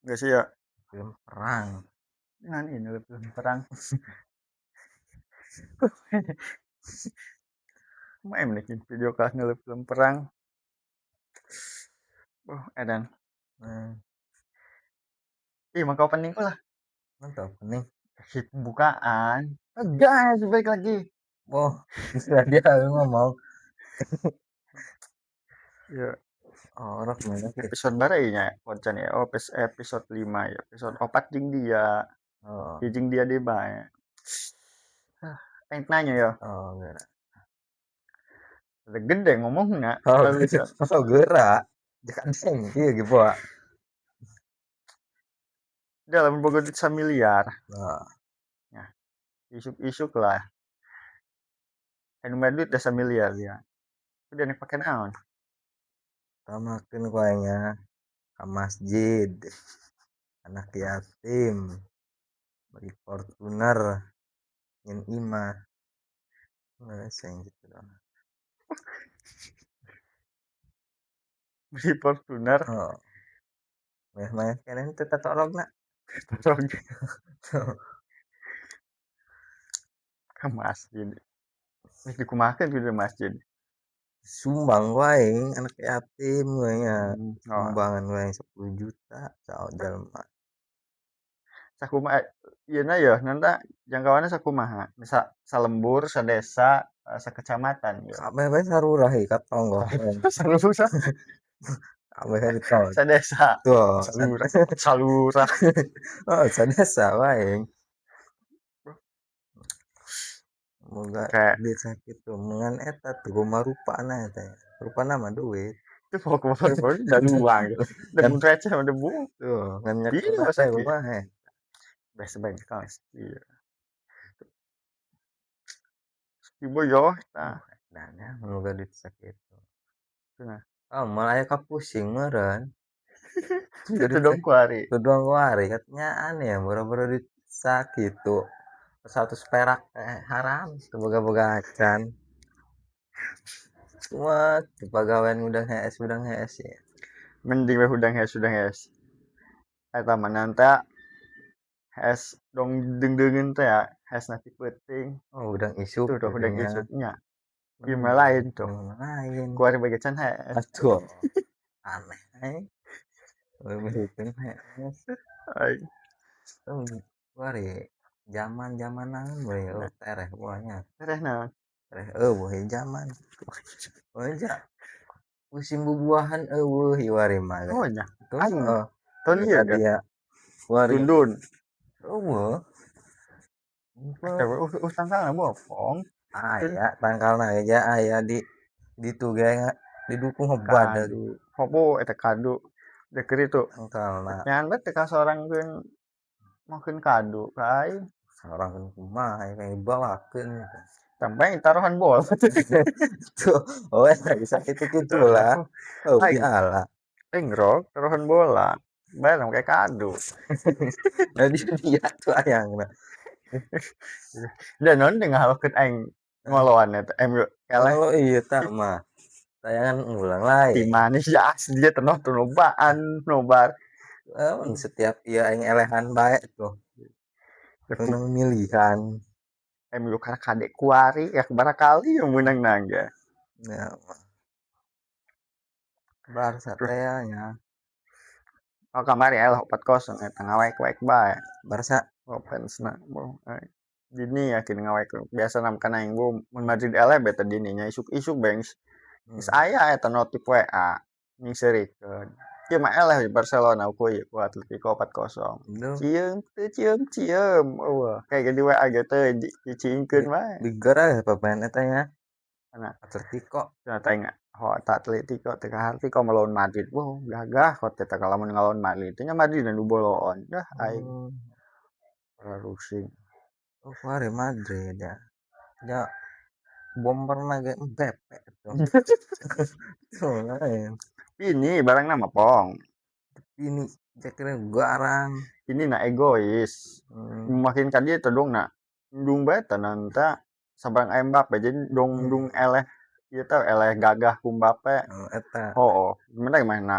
Geus ya. Film perang. Ngan ini film perang. Main bikin video kelas ngeleup film perang. Oh, edan. Ih, maka opening lah. Mantap opening. Si pembukaan. Oh, guys, balik lagi. Oh, bisa dia ngomong. Ya. Oh, orang mana? Episode baru ya, konten ya. Oh, episode 5 ya. Episode 4 jeung dia. Oh. Jeung dia deh bae. Ah, pengen nanya ya. Oh, gerak. Udah gede ngomongnya. Oh, Kalau bisa. Oh, gerak. Jangan seng, iya gitu, Pak. Dalam boga duit samiliar. Nah. Nah, isuk-isuk lah. Anu mah duit dah samiliar dia. Udah nih pakai naon? Tamakeun ku aing nya ka masjid. Anak yatim. Beli Fortuner. Nyen imah. Nggak seng gitu doang. Beli Fortuner. Oh. Meh-meh keneh teh tatorogna. Tatorog. Ke masjid. Ini dikumahakeun kudu di masjid. Sumbang wae anak yatim we nya. Oh. Sumbangan wae 10 juta saur jalma. Sakumaha ieu na ya nanta jangkauanna sakumaha? Bisa salembur, sadesa, sakecamatan ya. Kabeh bae sarurah ieu ka tonggoh. Sarurah. Kabeh di tol. Sadesa. Tuh, Salurah. Salurah. Oh, sadesa wae. Moga Kayak duit sakitu ngan eta tuh kumaha rupana eta ya. Rupana mah duit. Itu pokok pokok dan uang. Dan receh mah debu. Tuh, ngan Iya, nyekel masa teh sih? kumaha ya. Biasa bae kelas. Iya. Ibu yo, tah. Nah, nah, moga duit sakitu. Nah. Oh, malah aya kapusing meureun. Itu dong kuari. Itu dong kuari katanya aneh ya, boro-boro duit sakitu. 100 perak haram teu boga-boga acan. Cuma teu pagawean udang hees, udang hees ya. Mending we udang hees, udang hees. Eta mah nanta hees dong deung-deungeun teh ya, hees nanti peuting. Oh, udang isuk Tuh, tuh, udang jadinya. isuknya. Gimana lain tuh? Gimana lain? Kuari bagi can hees. Atuh. Aneh eh. Lebih hitung hees. Ai. Tuh, kuari zaman-zaman naon we, oh, tereh pokoknya. Tereh naon? Tereh eueuh zaman. Oh, ja. Musim bubuahan eueuh iwari mah. Oh, nya. Tuh, Anu. heeh. Tahun ieu Tadi ge. ya. Kuari. Tundun. Eueuh. Teh, tangkalna bopong. Aya tangkalna ge aya di ditu ge didukung hebat. Kadu. Hobo eta kadu. Dek itu. Tangkalna. Nyan bae teh ka sorangkeun makeun kadu ka aing. Sorangkeun kumaha aya dibawakeun. Sampai taruhan bola. Tuh, oh, eta bisa kitu-kitu lah. Oh, Aing. piala. Aing rok taruhan bola. Bayar kayak kado. Nah, dia tuh ayangna. Dan non dengan halokeun aing ngoloan eta MU eleh. Oh iya tak mah. Tayangan ngulang lain. Di manis ya asli dia tenoh tenobaan nobar. Oh, setiap ieu aing elehan bae tuh. Menang milihan. MU karena kadek kuari ya barangkali yang menang nangga. Ya mah. Barca teh nya. Oh kamari eleh 4-0 eta ngawek-wek bae. Barca oh fansna boh. Dini yakin ngawek biasa nam kana aing bu mun Madrid eleh beta dini nya isuk-isuk bengs. Geus aya eta notif WA nyingseurikeun. Ieu mah eleh Barcelona ku ieu ku Atletico 4-0. Duh. Cieum teu cieum cieum. Eueuh kayak di WA ge teu diciingkeun wae. Biger aya pemain eta nya. Mana? Atletico. Cenah teh nya. Oh, eta Atletico teh kaharti kok melawan Madrid. Wah, gagah kok teh lamun ngalawan Madrid. Teh nya Madrid nu boloon. Dah aing. Rusing. Oh, kuari Madrid ya. Ya bomberna ge Mbappe tuh. Tuh lain. Ini barang nama pong. Ini ceknya garang. Ini na egois. Makin ka dieu teh dong na. Dung bae teh nanta sabarang Mbappe jadi dong dung eleh ieu teh eleh gagah ku Mbappe. Oh, eta. Oh, oh. Gimana gimana?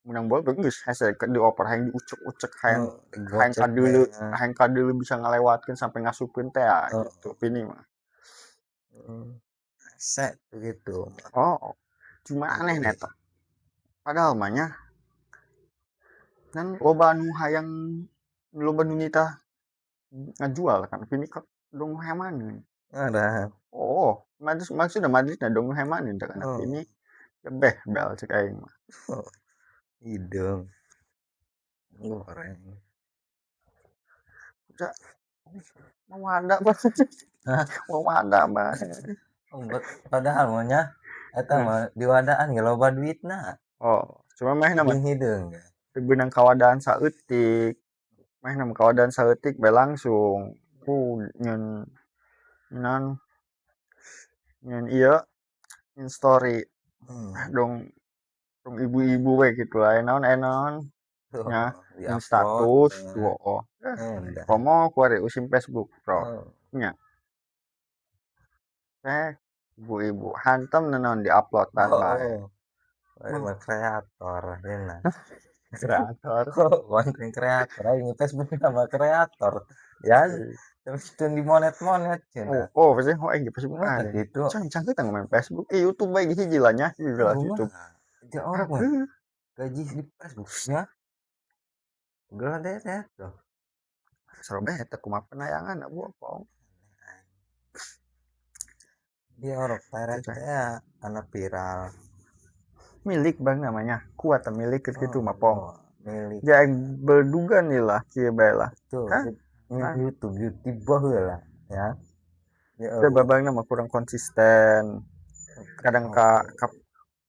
Menang bola geus hese dioper hayang diucek-ucek hayang Oh, hayang digocek kadeuleu teh. hayang kadeuleu bisa ngalewatkeun sampai ngasupkeun teh Oh. gitu Vini mah. Heeh. Hese gitu mah. Oh, cuma aneh neta. Padahal mah nya kan loba nu hayang loba nu nitah ngajual kan Vini ka dong hemaneun. Ada. Oh, maksudna Madrid na dong hemaneun teh kana Oh. Vini. Beh bel cek aing mah. Oh. Hidung. Goreng. Udah. Mau ada mah. Hah? Mau ada mah. Oh, padahal mah nya eta mah diwadaan ge loba duitna. Oh, cuma meh na mah Hideung-hideung. Teu beunang kawadaan saeutik. Meh na mah kawadaan saeutik bae langsung. Ku nyeun naon? Nyeun ieu nyeun story. Dong dong ibu-ibu we gitu lah. Naon aya naon? Oh, Nya, di nyeun upload, status, ya. tuh, oh. Udah. Komo kuari usim Facebook, bro. Oh. Nya. Ibu-ibu hantam naon di-uploadan Oh, bae. oh. Bae mah kreator akhirna. Kreator. Oh, konten kreator aing Facebook sama kreator. Ya, terus teu dimonet-monet cenah. Oh, oh, pasti oh aing di Facebook Mah ada. gitu. Can can teu main Facebook. YouTube bae hiji lah nya, hiji lah Oh, YouTube. mah. Jadi orang mah Heuh. gaji di Facebook nya. Gelah deh teh tuh. Sarobeh eta kumaha penayangan abu apa. Dia orang peret Cek. ya, anak viral. Milik bang namanya, kuat milik gitu Oh, mah pong. oh, milik. Ya berduga nih lah, kieu bae lah. Tuh, Hah? ini Hah? YouTube, YouTube baheula lah, ya. Ya, Teu babang mah kurang konsisten. Kadang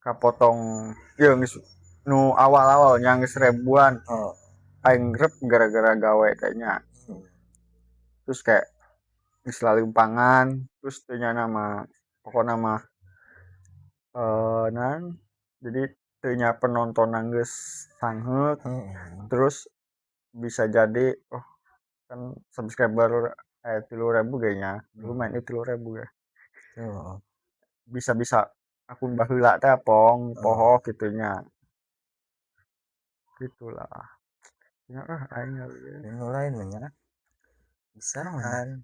kapotong ieu geus nu awal-awal nya geus ribuan. Oh. Aing rep gara-gara gawe kayaknya. Terus kayak geus lalimpangan, terus teu nya mah pokona mah nan jadi teu nya penonton geus sangheuk. Terus bisa jadi oh kan subscriber 3.000 kayaknya. Lumayan 3.000 ya. Oh. Bisa-bisa akun baheula teh pong Oh. poho kitu nya. Gitulah. Ya ah aing ya. Nu lain mah nya. Bisaan.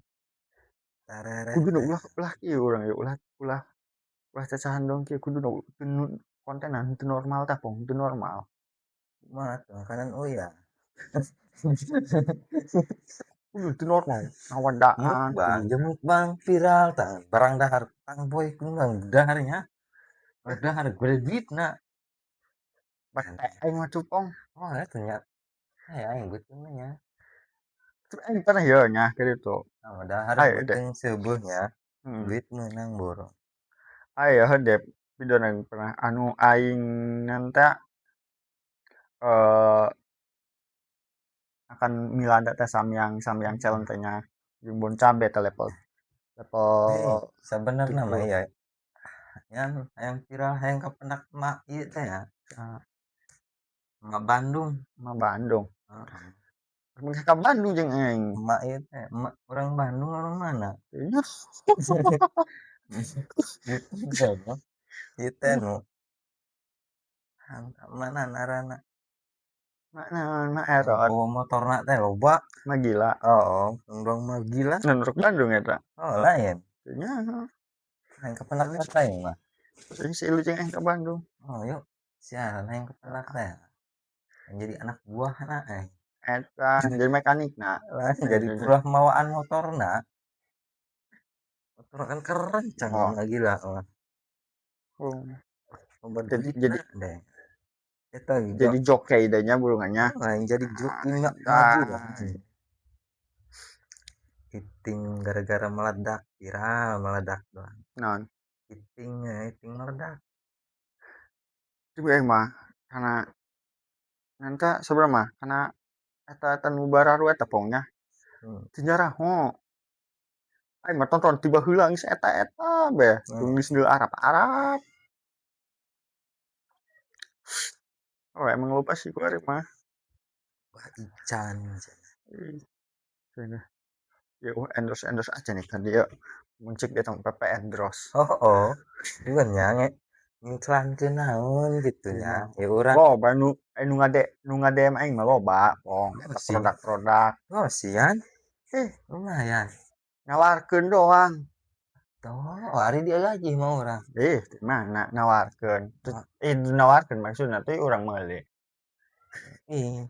Tarere. Kudu nu ulah ulah kieu urang ya ulah ulah ulah cacahan dong kieu kudu nu kontenan teu normal tah pong teu normal. Mah makanan oh ya. Kudu teu normal ngawadaan. Mukbang, jeung mukbang viral tah barang dahar tang boy kumaha daharnya. Dahar gede duitna. Bate aing mah tuh pong. Oh, eta nya. Aya aing beuteung mah nya. Terus aing pernah ya nya kitu. Nah, dahar Ayo, deh. beuteung seubeurnya. Duit meunang borong. Aya heuh dep video aing pernah anu aing nanta akan milada teh samyang samyang challenge teh nya jeung bon cabe teh level level Sebenarnya mah tiga. Ya yang hayang viral hayang kapendak mak ieu teh ya. Ah. Mak Bandung. Mak Bandung. Heeh. Mun ka Bandung jeung aing. Mak ieu teh, mak orang Bandung orang mana? Iya. Ieu teh nu mana ngaranna? Mana mak erot. Oh, motorna teh loba. Mah gila. Oh, urang mah gila. Ngan urang Bandung eta. Oh, lain. Nya. Hayang kapendak teh aing mah. Ini si Ilu jeung aing ka Bandung. Oh, yuk. Siaran hayang kapendak teh. Jadi anak buah na eh. Eta jadi mekanik na. Lah, jadi purah mawaan motorna. Motor kan keren cang Oh. mah gila mah. Oh. Obat Jadi, duit jadi na deh. Eta juga. Jadi jockey deh nya burungannya. Oh, yang jadi joki nggak Ah. maju lah. Hiting gara-gara meledak viral meledak doang. Naon? Hitingnya, hiting meledak. Tapi aing mah karena nanti sebenarnya mah karena eta eta nu bararu eta pongnya. Teu nyaraho. Aing mah tonton tiba heula geus eta-eta be. Geus deui Arab-Arab. Oh, emang lupa sih kuari mah. Wah, ican. Ih, ini. Ya, wah, endorse endorse aja nih kan dia muncul dia sama PP endorse. Oh, oh. Bukan nyange. Ngiklankeun naon gitu nya. Ya urang Loba nu nu ngade nu nga-DM aing mah loba, pong Oh, eta sih. produk-produk. Oh, sian. Eh, Lumayan. Nawarkeun doang. Tuh, ari dia gaji mah urang. Ih, di mana nawarkeun. Oh. Eh, nawarkeun maksudna teh urang meuli. Ih.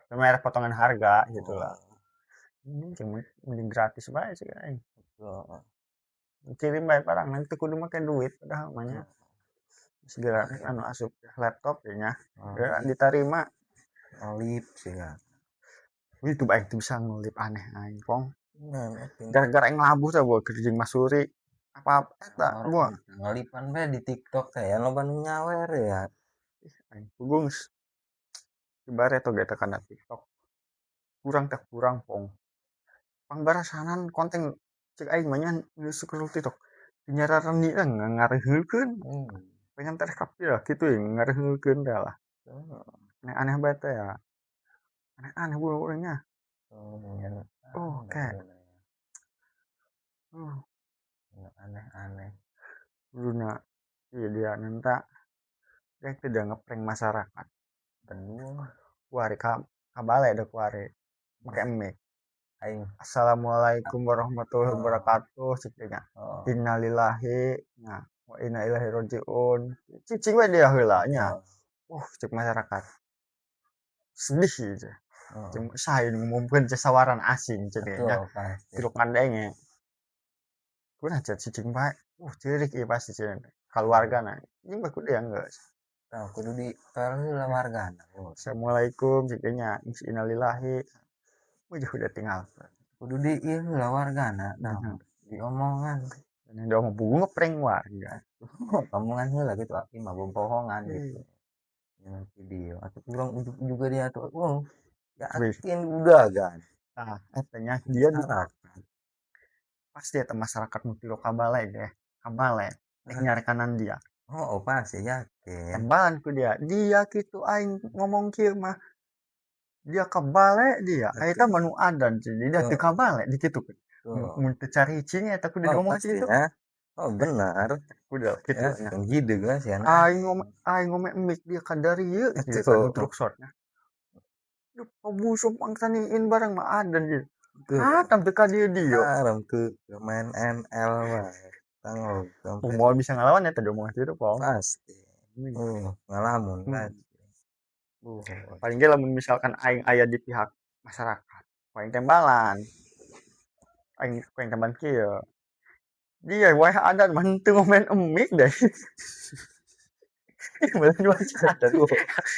Merek potongan harga gitu lah. Oh. Ini cuma mending gratis bae sih aing. Oh. Kirim bae barang nanti kudu make duit padahal mah nya. Oh. Segera anu asup laptop ya nya. Oh. Ya, diterima. Ngelip sih ya. Itu bae teu bisa ngelip aneh aing pong. Nah, ngerti. Gara-gara aing labuh teh bawa kerja jeung Mas Suri. Apa eta Oh, gua? Ngelipan bae di TikTok teh ya loba nu nyawer ya. Ih, aing pugung. Ibare to ge teh kana TikTok. Kurang teh kurang pong. Pangbarasanan konten cek aing mah nya nu scroll TikTok. Nyarareni teh ngareheulkeun. Pengen teh kapira kitu ya ngareheulkeun teh lah. Oh. Aneh-aneh bae teh ya. Aneh-aneh budak urang nya. Oh, iya. Oh, Aneh kayak. bener. Oh. Aneh-aneh. Luna, iya dia nenta. Dia tidak ngeprank masyarakat. Bener. Kuari kabale deh kuari. Make mic. Aing. Assalamualaikum warahmatullahi Oh. wabarakatuh, cek nya. Oh. Innalillahi, nah, wa inna ilaihi rajiun. Cicing we dia heula nya. Oh. Cek masyarakat. Sedih gitu. Oh. Cek saya ngumumkeun cesawaran asing cek Betul, nya. pasti. Tiruk ngadenge. Kunaon cek cicing bae. Ceurik ieu pasti cek keluargana. Ini mah kudu yang geus. Tah, kudu di heula wargana. Oh. Assalamualaikum cek nya. Innalillahi. Wih, udah tinggal. Kudu di ieu heula wargana. Nah, Hmm. diomongan. Ini dia mau bunga prank warga. Omongan heula gitu, aki mah bohongan Iya. gitu. Yang video atau kurang ujuk juga dia tuh. Oh, Wih. yakin udah kan. Nah, etanya dia di Masyarakat. Pasti eta masyarakat nu tilu kabale deh. Kabale. Nek Hah? nyarekanan dia. Oh, oh, pasti yakin. Tembalan ku dia. Dia kitu aing ngomong kieu mah. Dia kabale dia. Betul. Eta mah nu adan jadi dia teu Betul. kabale di kitu. Betul. Mun teu caricing eta kudu Oh, diomong pasti kitu. ya. Oh, benar. Kudu kitu Ya, nya. kan gitu kan sih, anak. Aing ngome mic dia kadari ieu Betul. gitu kan truk shotnya. Duh, kabusuk pangsaniin barang mah adan gitu. Betul. Ah, tam teu ka dieu dieu. Haram ke main ML wae. Tanggung sampai Mau bisa ngelawan ya tadi omongan kitu, Pong. Pasti. Hmm. Ngalamun Hmm. kan. Paling ge lamun misalkan aing aya di pihak masyarakat, aing tembalan. Aing aing tembalan kieu. Dia wae adan mah henteu ngomen emik deh. Bener baca. Aduh.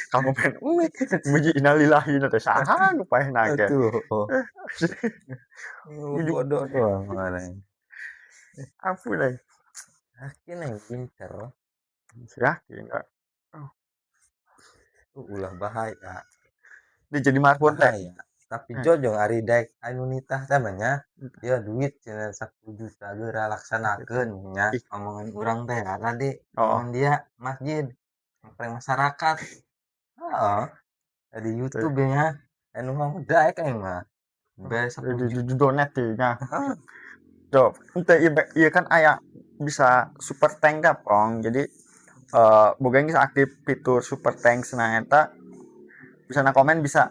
Kalau ngomen emik, muji innalillahi na teh saha nu paehna ge. Aduh. Bodoh doang orang. Ampun aing. Yakin aing pinter. Yakin enggak. Oh. Ulah bahaya. Dia jadi marbot teh. Bahaya. Tapi jojong ari daek anu nitah teh mah nya. Dia duit cenah 10 juta geura laksanakeun nya. Ih. Omongan urang teh ya tadi. Oh. Omongan dia masjid ngeprank masyarakat. Heeh. Di YouTube nya anu mah daek aing mah. Bayar 10 Di, juta. di donat teh nya. Heeh. Tuh, ente ieu kan aya bisa super tank teh, Pong. Jadi boga geus aktif fitur super tank nah eta bisa na komen bisa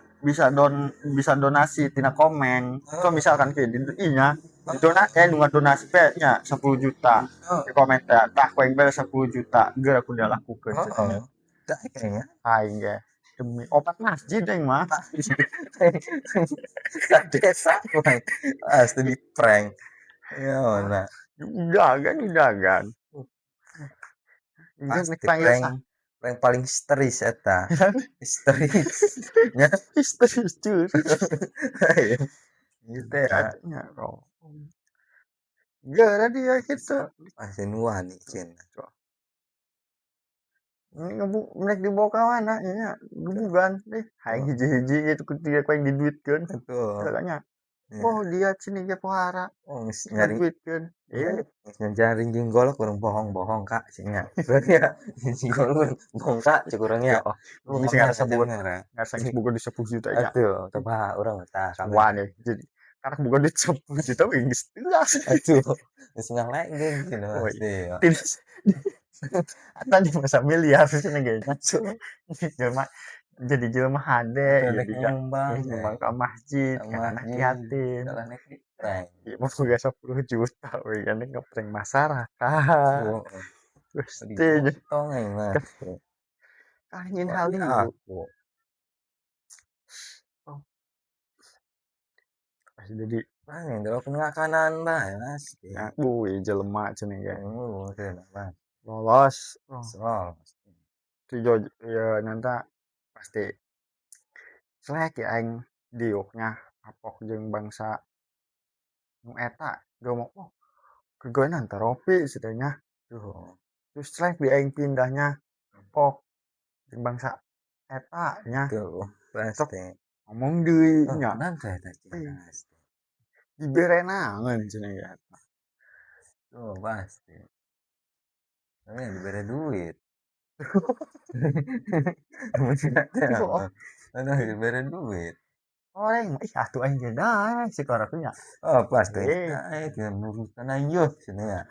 donasi tina komen. So misalkan kieu di ieu nya, di nu ngadonasi teh nya 10 juta. Di komen teh tah ku aing bere 10 juta geura ku dia lakukeun. Heeh. Tah kayaknya. Aing ge demi opat masjid aing mah. Sa desa ku aing. Pasti di prank. Ya ona. Udah kan, udah kan. Udah, Pasti nek panggil prank. sah. Prank paling histeris eta. Histeris. Ya. Histeris cuy. Gitu ya. Ya, bro. Gara dia gitu. Pasti nuani cina. Ini nek dibawa ke mana? Iya, gebugan deh. Hayang hiji-hiji gitu ketika kau yang diduitkeun. Betul. Katanya. Iya. Oh, dia sini dia pohara. Oh, geus nyari. Ngaduitkeun. Iya. Geus ngajarin jeung golok urang bohong-bohong kak cenah. Berarti ya, jeung golok urang bohong kak cek urang nya. Ya, oh. Oh, Geus ngarasa ngarasa boga. bener, ya. Ngarasa geus boga duit 10 juta nya. Atuh, coba urang mah tah kabeh. Wah, nih. Jadi karena boga duit 10 juta we geus telas. Atuh, geus ngalegeun cenah Oh, pasti ya. Tidak. Tadi masa miliar cenah ge nya. Jelema jadi jelema hade Rek jadi nyumbang nyumbang ka masjid ka ka anak masjid yatim. kalah nek di prank. Ieu mah boga 10 juta we kan ngeprank masyarakat. Oh, Gusti digotong aing mah. Anjing Wah, hal iya ibu. aku. Oh. Pasti jadi Anjing delok ngakanan bae pasti. Ya, bu, jelema cenah ge. Oh, cenah mah. Lolos. Oh. Lolos. Tujuh ya nanti pasti selek ya aing diuknya apok jeung bangsa nu eta gomok oh kegoenan taropi cenah. Tuh. Terus selek di aing pindahnya apok jeung bangsa eta nya. Tuh, pasti. Ngomong deui nya. Naon teh eta cenah pasti. Diberenangan cenah ya. Tuh, pasti. Ini dibere duit. Mana dibere duit. Oh, ih atuh aing ge daek si koroknya. Oh, pasti. Daek teu nurutan aing cenah ya.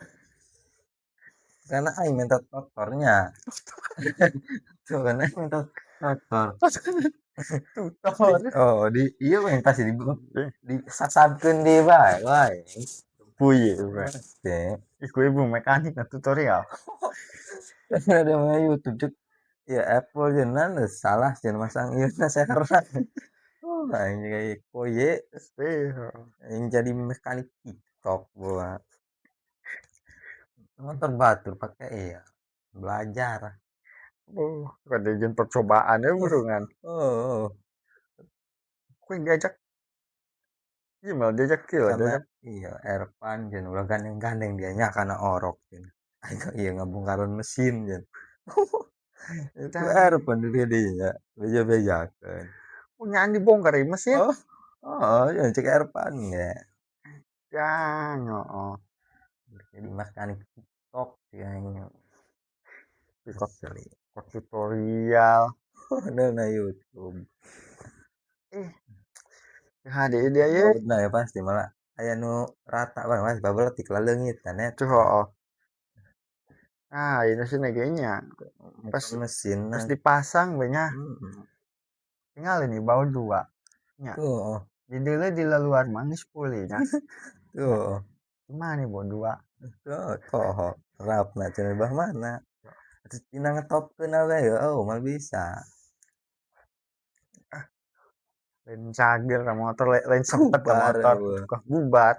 Karena aing minta totornya. Tuh, karena aing minta totor. Tutor. Oh, di ieu mah pasti di disasabkeun deui bae wae. Puye bae. Pasti. Iku ibu mekanik na tutorial. Ada mah YouTube cek. Ya Apple jeung salah jeung masang ieu na serna. Oh, aing kayak koye. Aing jadi mekanik TikTok gua. Motor batur pakai iya. Belajar. Oh, kada jeung percobaan ya burungan. Oh. Ku yang diajak. Iya malah diajak kieu sama diajak. Iya, Erpan jeung ulah gandeng-gandeng dia nya kana orok jeung. Aing iya ngabongkaran mesin jeung. Itu Erpan di dieu nya, beja-bejakeun. Punyaan dibongkar ieu mesin. Oh. Oh, ya cek Erpan ge. Ya, heeh. Jadi mekanik TikTok ya. TikTok tutorial. Na YouTube. Hade dia ye. Nah ya pasti malah aya nu rata bang mas babeletik laleungit kan eta. Tuh heeh. Ah, ini sih nya. Pas mesin pas dipasang we nya. Tinggal ini bawa dua. Nya. Tuh. Di deuleu di luar mah geus pulih nya. Tuh. Gimana nih bawa dua? Tuh, toho. Rapna cenah bah mana? Terus tina ngetopkeun we ya, oh mal bisa. Lain cager ka motor, lain sempet ka motor, bubar.